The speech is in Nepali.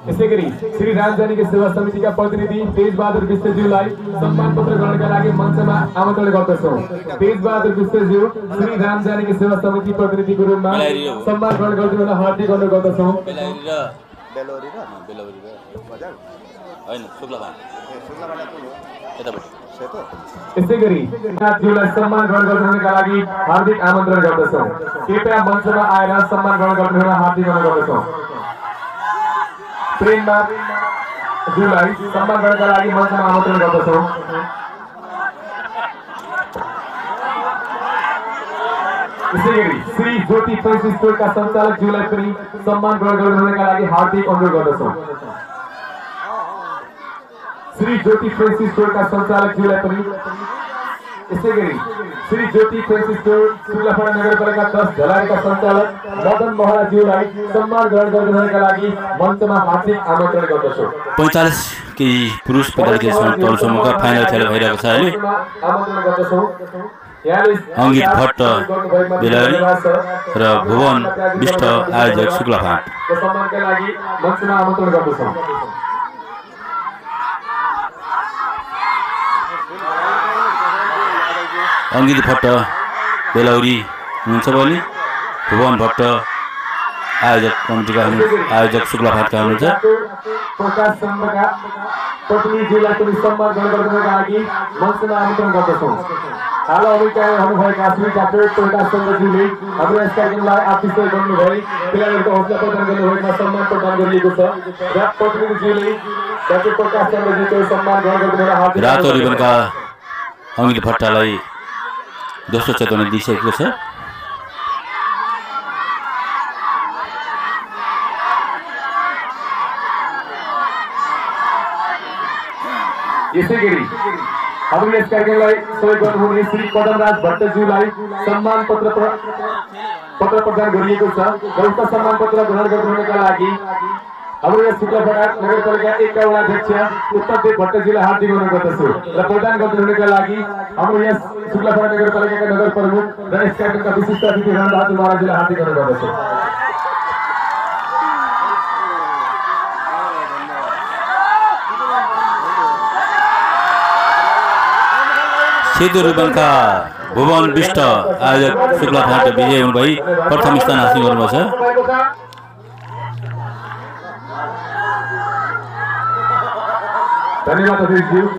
यसैगरी श्री रामजानी सेवा समितिका प्रतिनिधि तेजबहादुर विश्वज्यूलाई सम्मान पत्र ग्रहणका लागि मञ्चमा आमन्त्रण गर्दछौँ। तेजबहादुर विश्वज्यू श्री रामजानी सेवा समिति प्रतिनिधिको रूपमा सम्मान ग्रहण गर्दै हार्दिक अनुरोध गर्दछौँ। यसैगरी नाथज्यूलाई सम्मान ग्रहण गर्नका लागि हार्दिक आमन्त्रण गर्दछौँ। कृपया मञ्चमा आएर सम्मान ग्रहण गर्नुहुन हार्दिक अनुरोध गर्दछौँ। प्रेमनाथ ज्यूलाई सम्मान गर्नका लागि मञ्चमा आमन्त्रण गर्दछौँ। यसैगरी श्री ज्योति फ्रेन्सिस स्टोरका सञ्चालक ज्यूलाई पनि सम्मान ग्रहण गर्नका लागि हार्दिक अनुरोध गर्दछौँ। श्री ज्योति फ्रेन्सिस स्टोरका सञ्चालक ज्यूलाई पनि यसैगरी श्री ज्योति फ्रेन्सिस स्टोर सुर्लाफाडा नगरपालिका 10 झलारीका सञ्चालक मदन महरा ज्यूलाई सम्मान ग्रहण गर्नका लागि मञ्चमा हार्दिक आमन्त्रण गर्दछौँ। 45 केही पुरुष 45 केही तौल समूहका फाइनल खेल भइरहेको छ अहिले। आमन्त्रण गर्दछौँ। अङ्गित भट्ट बेलारी र भुवन विष्ट आयोजक शुक्लाफाट सम्मानका लागि मञ्चमा आमन्त्रण गर्दछौँ। अङ्गित भट्ट बेलाउरी हुनुहुन्छ भने भुवन भट्ट आयोजक कमिटीका आयोजक शुक्लाफाटका हुनुहुन्छ। प्रकाश शर्माका प्रतिनिधिलाई पनि सम्मान ग्रहण गर्नका लागि मञ्चमा आमन्त्रण गर्दछौँ। हाल अमेरिकामा हुनुभएका श्री डाक्टर प्रकाश शर्माज्यूले हाम्रो यस कार्यक्रमलाई आतिथ्य गर्नुभई खेलाडीहरूको हौसला प्रदान गर्नुभएमा सम्मान प्रदान गरिएको छ र प्रतिनिधिज्यूले डाक्टर प्रकाश शर्माज्यूको सम्मान ग्रहण गर्नुहुन हार्दिक रातो रिबनका अङ्गित भट्टलाई दोस्रो चेतना दिइसकेको छ। यसैगरी हाम्रो यस कार्यक्रमलाई सहयोग गर्नुहुने श्री पदमराज भट्टज्यूलाई सम्मान पत्र प्रदान गरिएको छ र उक्त सम्मान पत्र ग्रहण गर्नुहुनका लागि हाम्रो यस शुक्लाफाडा नगरपालिका 1 का अध्यक्ष उत्तमदेव भट्टज्यूलाई हार्दिक अनुरोध गर्दछु र प्रदान गर्नुहुनका लागि हाम्रो यस शुक्लाफाडा नगरपालिकाका नगर प्रमुख र यस कार्यक्रमका विशिष्ट अतिथि रणबहादुर महाराजलाई हार्दिक अनुरोध गर्दछु। सेतो रिबनका भुवन विष्ट आयोजक शुक्लाफाट विजय हुनुभई प्रथम स्थान हासिल गर्नुभएको छ। धन्यवाद अतिथिज्यू।